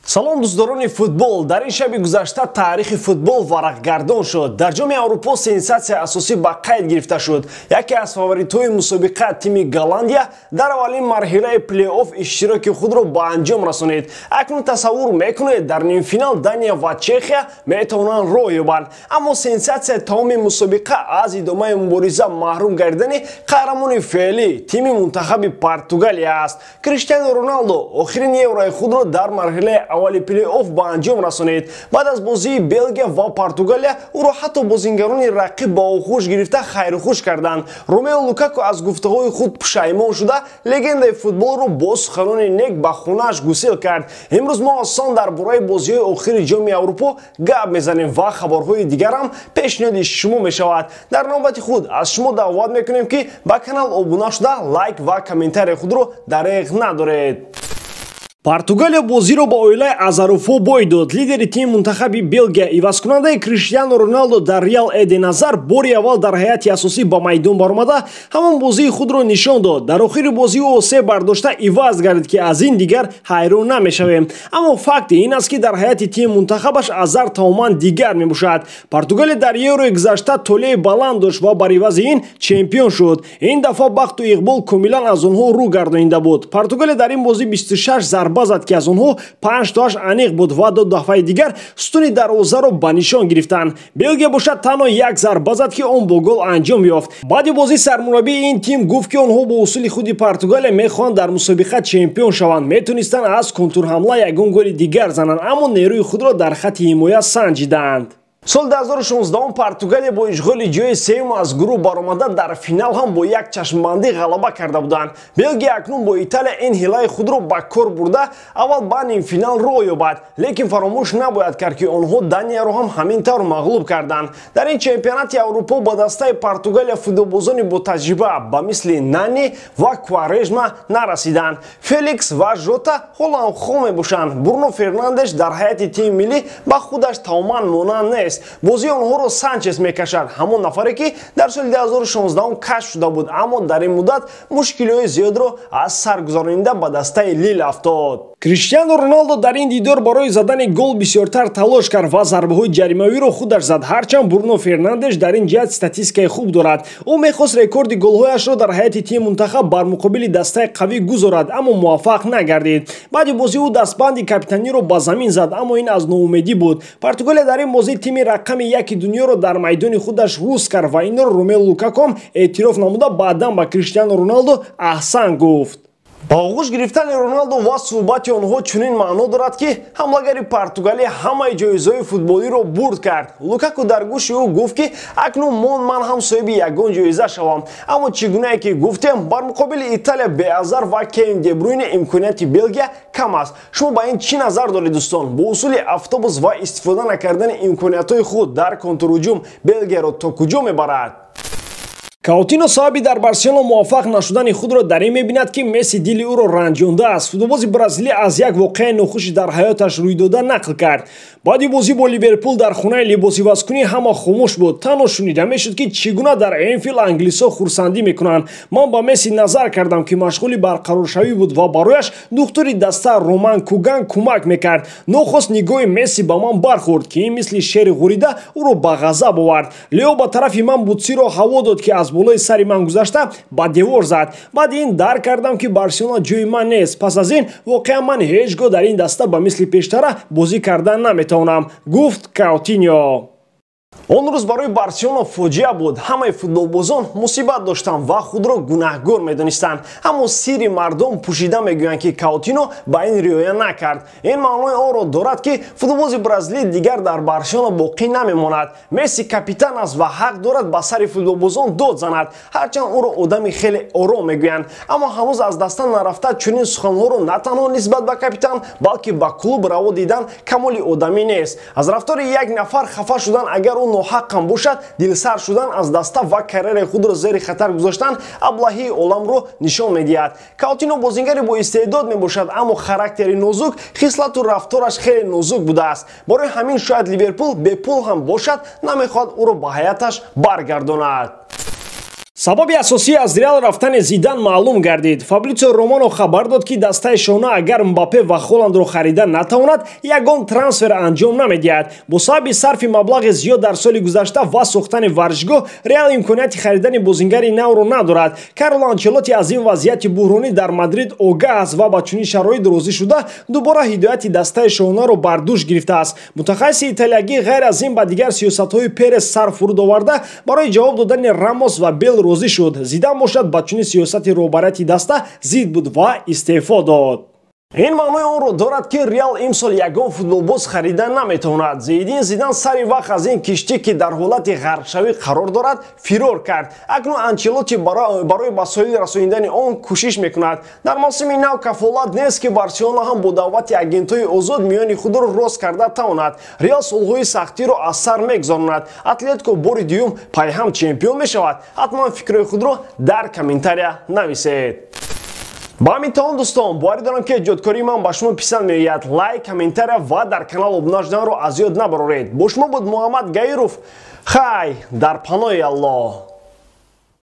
Салом, дӯстдорони футбол. Дар ин шаби гузашта таърихи футбол варақгардон шуд. Дар Ҷоми Аврупо сенсатсияи асосӣ ба қайд гирифта шуд. Яке аз фаворитҳои мусобиқа, тими Голландия, дар аввалин марҳилаи плей-офф иштироки худро ба анҷом расонид. Акнун тасаввур мекунед, дар нимфинал Дания ва Чехия метавонанд роҳ ёбанд. Аммо сенсатсияи тамоми мусобиқа аз идомаи мубориза маҳрум гардидани қаҳрамони феълӣ, тими мунтахаби Португалия аст. Криштиану Роналдо охирин Еврои худро дар марҳилаи аввали плей-офф ба анҷом расонид. Баъд аз бозии Белгия ва Португалия ӯро ҳатто бозингарони рақиб ба оғӯш гирифта хайрухуш карданд. Ромео Лукаку аз гуфтаҳои худ пушаймон шуда, легендаи футболро бо суханони нек ба хонааш гусел кард. Имрӯз мо осон дар бораи бозиҳои охири Ҷоми Аврупо гап мезанем ва хабарҳои дигарам пешниҳоди шумо мешавад. Дар навбати худ аз шумо даъват мекунем, ки ба канал обуна шуда, лайк ва комментарияи худро дареғ надоред. Португалия бозиро ба оилаи Азаруфо бой дод. Лидери тими мунтахаби Белгия, ивазкунандаи Криштиану Роналдо дар Реал, Эден Азар бори аввал дар ҳайати асосӣ ба майдон баромада, ҳамон бозии худро нишон дод. Дар охири бозӣ ӯ се бардошта иваз гардид, ки аз ин дигар ҳайрон намешавем. Аммо факти ин аст, ки дар ҳайати тими мунтахабаш Азар тамоман дигар мебошад. Португалия дар Еврои гузашта толеи баланд дошт ва бар ивази ин чемпион шуд. Ин дафъа бахту иқбол комилан аз онҳо рӯ гардонида буд. Португалия дар ин бозӣ 26 зарба зад, ки аз онҳо 5 тоаш аниқ буд ва ду дафъаи дигар сутуни дарвозаро ба нишон гирифтанд. Белгия бошад, танҳо як зарба зад, ки он бо гол анҷом ёфт. Баъди бозӣ сармураббии ин тим гуфт, ки онҳо бо усули худи Португалия мехоҳанд дар мусобиқа чемпион шаванд. Метонистанд аз контрҳамла ягон голи дигар зананд, аммо нерӯи худро дар хатти ҳимоя санҷиданд. Соли 2016 Португалия бо ишғоли ҷои сеюм аз гурӯҳ баромада, дар финал ҳам бо як чашмбандӣ ғалаба карда буданд. Белгия акнун бо Италия ин ҳилаи худро ба кор бурда, аввал ба нимфинал роҳ ёбад. Лекин фаромӯш набояд кард, ки онҳо Данияро ҳам ҳамин тавр мағлуб карданд. Дар ин чемпионати Аврупо ба дастаи Португалия футболбозони ботаҷриба ба мисли Нани ва Кварежма нарасиданд. Феликс ва Жота ҳоло ҳам хом мебошанд. Бруно Фернандеш дар ҳайати тими миллӣ ба худаш тамоман монанд нест. Бозии онҳоро Санчес мекашад, ҳамон нафаре, ки дар соли 2016 кашф шуда буд, аммо дар ин муддат мушкилиҳои зиёдро аз сар гузаронида, ба дастаи Лил афтод. Криштиану Роналдо дар ин дидор барои задани гол бисёртар талош кард ва зарбаҳои ҷаримавиро худаш зад, ҳарчанд Бруно Фернандеш дар ин ҷиҳат статистикаи хуб дорад. Ӯ мехост рекорди голҳояшро дар ҳайати тими мунтахаб бар муқобили дастаи қавӣ гузорад, аммо муваффақ нагардид. Баъди бозӣ ӯ дастбанди капитаниро ба замин зад, аммо ин аз ноумедӣ буд. Португалия дар ин бозӣ тими рақами яки дунёро дар майдони худаш рӯз кард ва инро Ромелу Лукаку ҳам эътироф намуда, баъдан ба Криштиану Роналдо аҳсан гуфт. Ба оғӯш гирифтани Роналдо ва суҳбати онҳо чунин маъно дорад, ки ҳамлагари Португалия ҳамаи ҷоизаҳои футболиро бурд кард. Лукаку дар гӯши ӯ гуфт, ки акнун мон ман ҳам соҳиби ягон ҷоиза шавам. Аммо чӣ гунае ки гуфтем, бар муқобили Италия бе Азар ва Кевин Дебруйне имконияти Белгия кам аст. Шумо ба ин чӣ назар доред, дӯстон? Бо усули автобус ва истифода накардани имкониятҳои худ дар контрҳуҷум Белгияро то куҷо мебарад? Каутино сабаби дар Барселона муваффақ нашудани худро дар ин мебинад, ки Месси дили ӯро ранҷондааст. Футболбози бразилӣ аз як воқеаи нохуши дар ҳаёташ рӯйдода нақл кард. Баъди бозӣ бо Ливерпул дар хонаи либосивазкунӣ ҳама хомӯш буд. Танҳо шунида мешуд, ки чӣ гуна дар Энфилд англисҳо хурсандӣ мекунанд. Ман ба Месси назар кардам, ки машғули барқароршавӣ буд ва барояш духтури даста Роман Куган кӯмак мекард. Нохост нигоҳи Месси ба ман бархӯрд, ки ин мисли шери ғурида ӯро ба ғазаб овард. Лео ба тарафи ман бутсиро ҳаво дод, ки аз болои сари ман гузашта, ба девор зад. Баъди ин дарк кардам, ки Барселона ҷои ман нест. Пас аз ин воқеа ман ҳеҷ гоҳ дар ин даста ба мисли пештара бозӣ кардан наметавонам, гуфт Каутиньо. Он рӯз барои Барселона фоҷиа буд. Ҳамаи футболбозон мусибат доштанд ва худро гунаҳгор медонистанд, аммо сирри мардум пӯшида мегӯянд, ки Каутино ба ин риоя накард. Ин маънои онро дорад, ки футболбози бразилӣ дигар дар Барселона боқӣ намемонад. Месси капитан аст ва ҳақ дорад ба сари футболбозон дод занад, ҳарчанд ӯро одами хеле ором мегӯянд, аммо ҳанӯз аз даста нарафта чунин суханҳоро на танҳо нисбат ба капитан, балки ба клуб раво дидан камоли одамӣ нест. Аз рафтори як нафар хафа шудан, агар ӯ ноҳақам бошад, дилсар шудан аз даста ва карьераи худро зери хатар гузоштан аблаҳии оламро нишон медиҳад. Каутино бозингари бо истеъдод мебошад, аммо характери нозук, хислату рафтораш хеле нозук будааст. Барои ҳамин шояд Ливерпул бепул ҳам бошад, намехоҳад ӯро ба ҳаяташ баргардонад. Сабаби асосӣ аз Реал рафтани Зидан маълум гардид. Фабритсио Романо хабар дод, ки дастаи шона агар Мбаппе ва Холандро харида натавонад, ягон трансфер анҷом намедиҳад. Бо сабаби сарфи маблағи зиёд дар соли гузашта ва сохтани варзишгоҳ, Реал имконияти харидани бозингари навро надорад. Карло Анчелотти аз ин вазъияти буҳронӣ дар Мадрид огаҳ аст ва ба чунин шароит розӣ шуда, дубора ҳидояти дастаи шонаро бар дӯш гирифтааст. Мутахассиси италиягӣ ғайр аз ин ба дигар сиёсатҳои Перес сар фуруд оварда, барои ҷавоб додани Рамос ва Бел розӣ шуд. Зидан бошад, ба чунин сиёсати роҳбарияти даста зид буд ва истеъфо дод. Ин маънои онро дорад, ки Реал имсол ягон футболбоз харида наметавонад. Зиидин Зидан сари вақт аз ин киштӣ, ки дар ҳолати ғарқшавӣ қарор дорад, фирор кард. Акнун Анчелотти барои ба соҳил расонидани он кӯшиш мекунад. Дар мавсими нав кафолат нест, ки Барселона ҳам бо даъвати агентҳои озод миёни худро рост карда тавонад. Реал солҳои сахтиро аз сар мегузаронад. Атлетико бори дуюм пайҳам чемпион мешавад. Ҳатман фикрҳои худро дар комментария нависед. Ба ҳамин тамом, дӯстон. Боварӣ дорам, ки эҷодкории ман ба шумо писанд меояд. Лайк, комментария ва дар канал обуна шуданро аз ёд набароред. Бо шумо буд Муҳаммад Гаиров. Хай, дар паноҳи Аллоҳ.